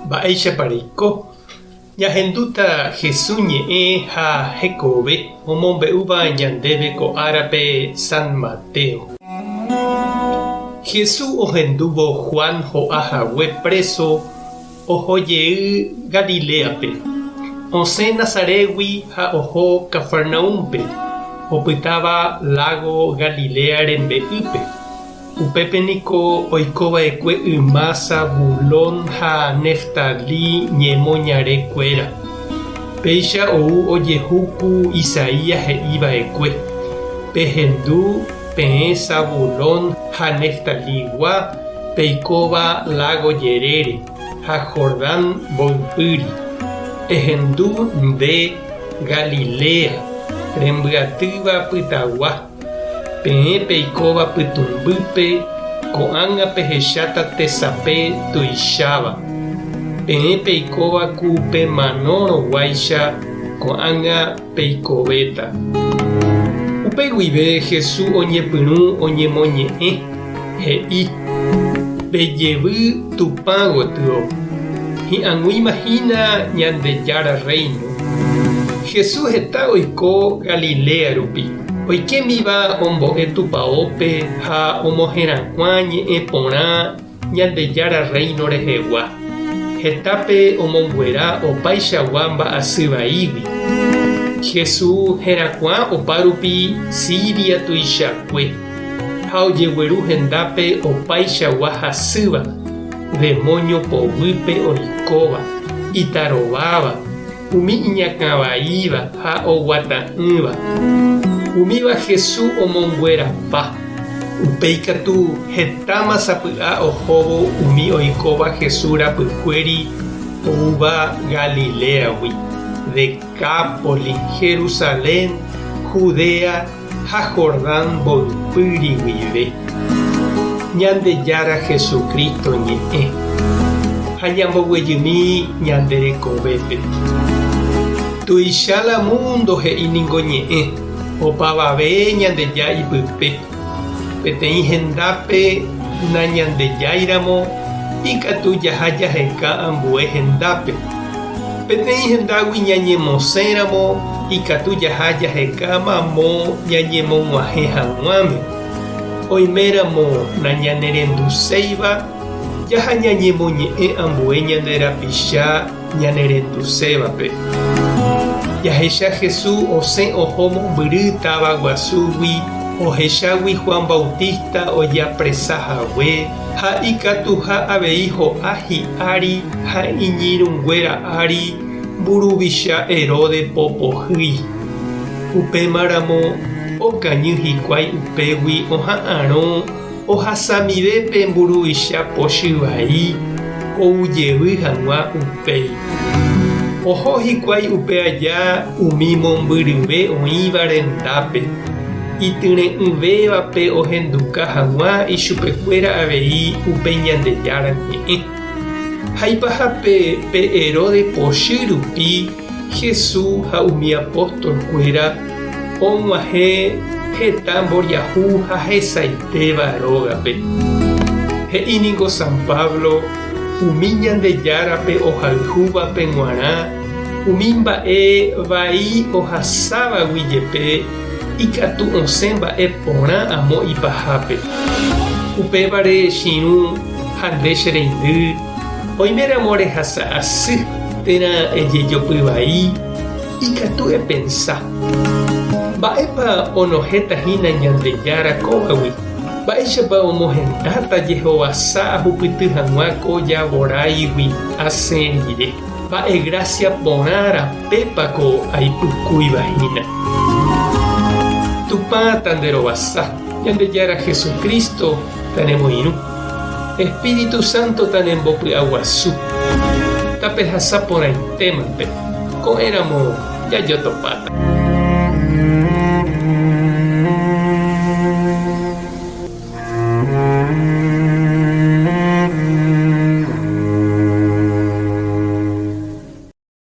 Mba'éichapa reiko? Ñahendúta Jesús ñe'ẽ ha hekove omombe'úva ñandéve ko árape San Mateo. Jesús ohendúvo Juan ho'a hague préso oho jey Galiléape. Osẽ Nazarégui ha oho Cafarnaúmpe, opytáva lágo Galilea rembe'ýpe. Upépe niko oiko va'ekue yma Zabulón ha Neftalí ñemoñare kuéra. Péicha ou ojehu ku Isaías he'i va'ekue, Pehendu peẽ Zabulón ha Neftalígua peikóva lágo jerére ha Jordán mboypýri. Ehendu nde, Galilea, rembyatýva pytagua. Peẽ peikóva pytũmbýpe, ko'ág̃a pehecháta tesape tuicháva. Peẽ peikóva ku pemanórõguáicha, ko'ág̃a peikovéta. Upe guive Jesús oñepyrũ oñemoñe'ẽ, he'i, Pejevy Tupã gotyo, hi'ag̃uíma hína Ñandejára Rréino. Jesús heta oiko Galilea rupi. Oikémiva ombo'e tupaópe ha omoherakuã ñe'ẽ porã Ñandejára Rréino rehegua. Hetápe omonguera opaichagua mba'asy vaígui. Jesús herakuã opárupi Siria tuichakue, ha ojegueru hendápe opaichagua hasýva, demóño poguýpe oikóva, itarováva, Umi iñakãvaíva ha oguata'ỹva, umíva Jesús omonguerapa. Upéi katu hetáma sapy'a ohóvo umi oikóva Jesús rapykuéri oúva Galiléagui, Decápolis, Jerusalén, Judea ha Jordán mboypýri guive. Ñandejára Jesucristo ñe'ẽ, ha ñamboguejymi ñande rekovépe. Tuicha la mundo he'i ningo ñe'ẽ, opavave Ñandeja ipype. Peteĩ hendápe nañandejáiramo ikatu jaha jaheka ambue hendápe. Peteĩ hendágui ñañemosẽramo ikatu jaha jaheka mamo ñañemog̃uahẽ hag̃uáme. Oiméramo nañanerenduséiva, jaha ñañemoñe'ẽ ambue ñande rapicha ñanerendusévape. Jahecha Jesús osẽ oho mombyry táva guasúgui ohechágui Juan Bautista ojapresa hague ha ikatuha avei ho'a hi'ári ha iñirũnguéra ári mburuvicha Herodes po pohýi. Upémaramo okañy hikuái upégui oha'arõ ohasamive pe mburuvicha pochy vai ou jevy hag̃ua upéi. Oho hikuái upe aja umi mombyryve oĩva rendápe, ityre'ỹvévape ohenduka hag̃ua ichupekuéra avei upe Ñandejára ñe'ẽ. Ha ipahápe pe Herodes pochy rupi Jesús ha umi apóstol-kuéra og̃uahẽ heta mboriahu ha hesaitéva rógape. He'i ningo San Pablo umi Ñandejárape ohayhúvape g̃uarã umi mba'e vai ohasávagui jepe ikatu osẽ mba'e porã amo ipahápe. Upévare che irũ ha nde che reindy, oiméramo rehasa asy térã ejejopy vai, Ikatu epensa, Mba'épa onohẽta hína Ñandejára kóvagui? Mba'éichapa omohendáta jehovasa ahupyty hag̃ua ko javoráigui asẽ rire? Mba'e grásia porã rapépa ko aipykúiva hína? Tupã tanderovasa, Ñandejára Jesucristo tanemoirũ, Espíritu Santo tanembopy'aguasu, tapehasa porãitémante. Ko'ẽramo jajotopáta.